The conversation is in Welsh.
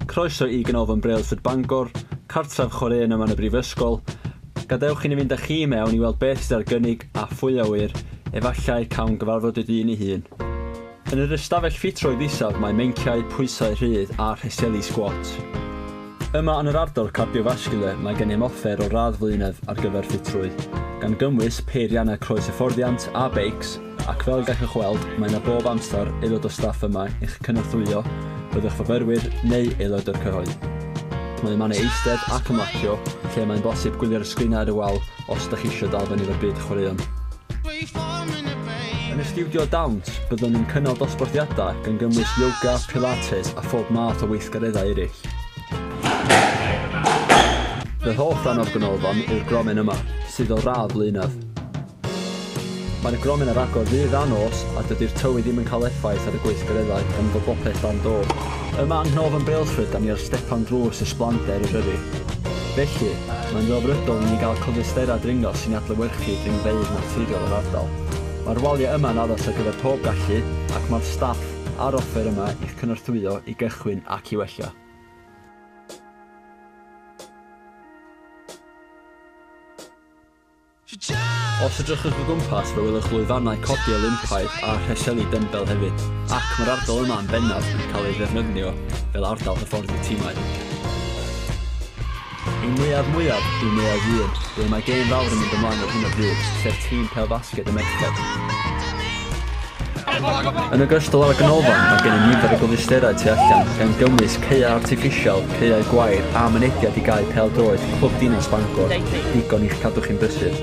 Croeso i Ganolfan Brailsford Bangor, cartref chwaraeon yma yn y brifysgol. Gadewch i ni fynd â chi mewn i weld beth sydd ar gynnig a phwy a ŵyr, efallai cawn gyfarfod y dyn ei hun. Yn yr ystafell ffitrwydd isaf mae meinciau pwysau rhydd a rheseli sgwat. Yma yn yr ardal cardiovascular mae gennym offer o'r radd flaenaf ar gyfer ffitrwydd, gan gynnwys peiriannau croes hyfforddiant a beics, ac fel gallwch weld mae yna bob amser aelod o staff yma i'ch cynorthwyo, byddwch fyfyrwyr neu aelod o'r cyhoedd. Mae mannau eistedd ac ymlacio lle mae'n bosib gwylio'r sgrinau ar y wal os ydych chi eisiau dal fyny efo'r byd chwaraeon. Yn y stiwdio dawns, byddwn ni'n cynnal dosbarthiadau gan gynnwys yoga, pilates a phob math o weithgareddau eraill. Fy hoff ran o'r ganolfan yw'r gromen yma, sydd o'r radd flaenaf. Mae'r gromen ar agor ddydd a nos a dydy'r tywydd ddim yn cael effaith ar y gweithgareddau gan fod bopeth dan do. Yma yng Nghanolfan Brailsford 'da ni ar stepan drws ysblander Eryri. Felly, mae'n ddelfrydol i ni gael cyfleusterau dringo sy'n adlewyrchu dringfeydd naturiol yr ardal. Mae'r waliau yma'n addas ar gyfer pob gallu ac mae'r staff a'r offer yma i'ch cynorthwyo i gychwyn ac i wella. Os edrychwch o gwmpas fe welwch lwyfannau codi Olympaidd a rheseli dymbel hefyd, ac mae'r ardal yma yn bennaf yn cael ei ddefnyddio fel ardal hyfforddi timau. Ein neuadd mwyaf yw Neuadd Un, ble mae gêm fawr yn mynd ymlaen ar hyn o bryd, sef tîm pêl-fasged y merched. Yn ogystal â'r ganolfan, mae gennym nifer o gyfleusterau tu allan, gan gynnwys caeau artiffisial, caeau gwair a mynediad i gae pêl-droed Clwb Dinas Bangor, digon i'ch cadw chi'n brysur.